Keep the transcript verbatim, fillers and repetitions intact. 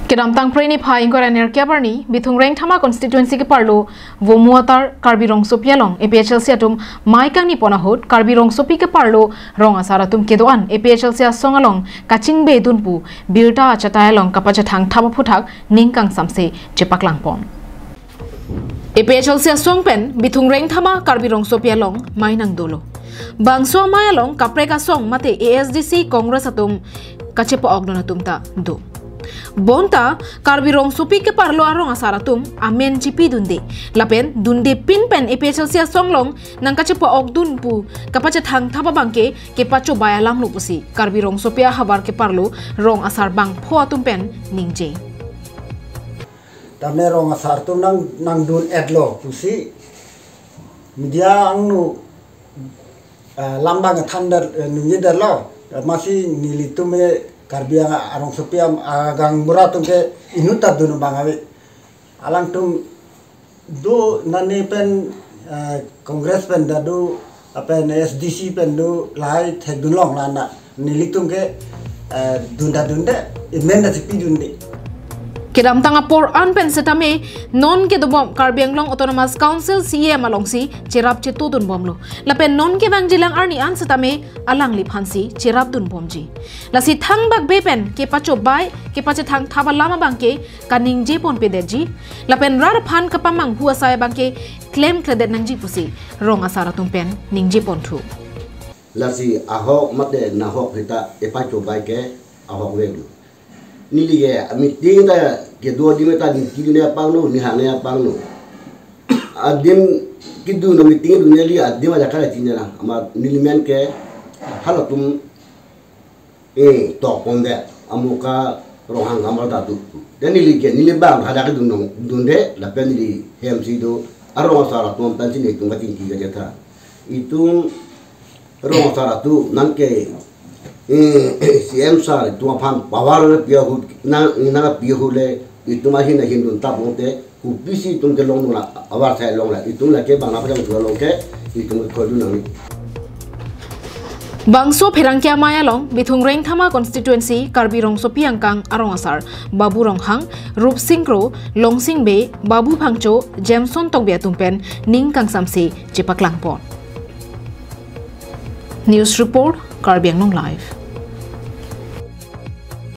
Kedamtang Phre niphai ingkoi ra nerkep arni, Bithung Rengthama constituency keparlo Vomu Atar Karbi Rongsopi along A P H L C atum mai kangni pon ahut Karbi Rongsopi keparlo rong asar atum kedo-an A P H L C asong along kachingbedun pu birta achatai along kapachethang thap aphuthak ning kangsamse chepaklang pon. A P H L C asong pen Bithung Rengthama Karbi Rongsopi along mai nangdolo. Bangso amai along kaprek asong mate A S D C Congress atum kachepa-okdun atum ta do. Bonta Karbi Rongsopi keparlo arong asar atum amen chipidunde. Lapen dunde pin pen A P H L C asong along nangkachepa-okdun pu kapachethang thap abangke kepachobei alamlo pusi Karbi Rongsopi ahavar keparlo rong asar bangpho atum pen ningje. Tame rong asar atum nang, nangdun-etlo pusi media angno, ah, lam abang than der, eh, ningje derlo. Amatsi nelitum ke Karbi ang arongsopi am, ah, gaonbura atum ke inut ta dun abang ave. Alangtum do nani pen, eh, Congress pen ta do, lapen S D C pen do, lahai thekdun longlana. Nelitum ke, eh, dun ta dunde, amen ta chipidunde. Kedamtang apor an pen setame, non kedobom Karbi Anglong Autonomous Council C E M alongsi cherap chetudunbomlo. Lapen non kevangjilang arni an setame alangliphansi cherapdunbomji. Lasi thangbak be pen kepachobei, kepachethang thap alam abangke kaningje ponpedetji. Lapen rat aphan kapamanghu asai abangke klemkledet nangji pusi rong asar atum pen ningje ponthu. Lasi ahok mate nahok seta epachobei ke ahok veklo. Neli ke meeting ta kedo adim ta ningjedunde apanglo, nihang ne apanglo. Adim kedun meeting dunde, neli adim ajakong chinine lang. Amat neli men ke halatum, eh, tokpondet, amuka Ronghang Kamal ta do. Dan neli ke, neli bang hadak dun nong, dunde, lapen neli hem si do, arong asar atum pen si netum kachingki kachethan. Itum rong asar atum nangke, eh, C E M sir itum aphan power pi ahut, nang, nangpi ahut le, itum ahin ahin dun tap lote, kopisi itum kelong nula, avar sai longle, itum lake bang nangpajang dua long ke, itum ke khodun nang. Bangso pherangke amai along, Bithung Rengthama constituency, Karbi Rongsopi angkang arong asar, Babu Ronghang, Rupsing Kro, Longsing Bey, Babu Phangcho, Jameson Tokbi atum pen ning kangsamse chepaklang pon. News report, Karbi Anglong Live.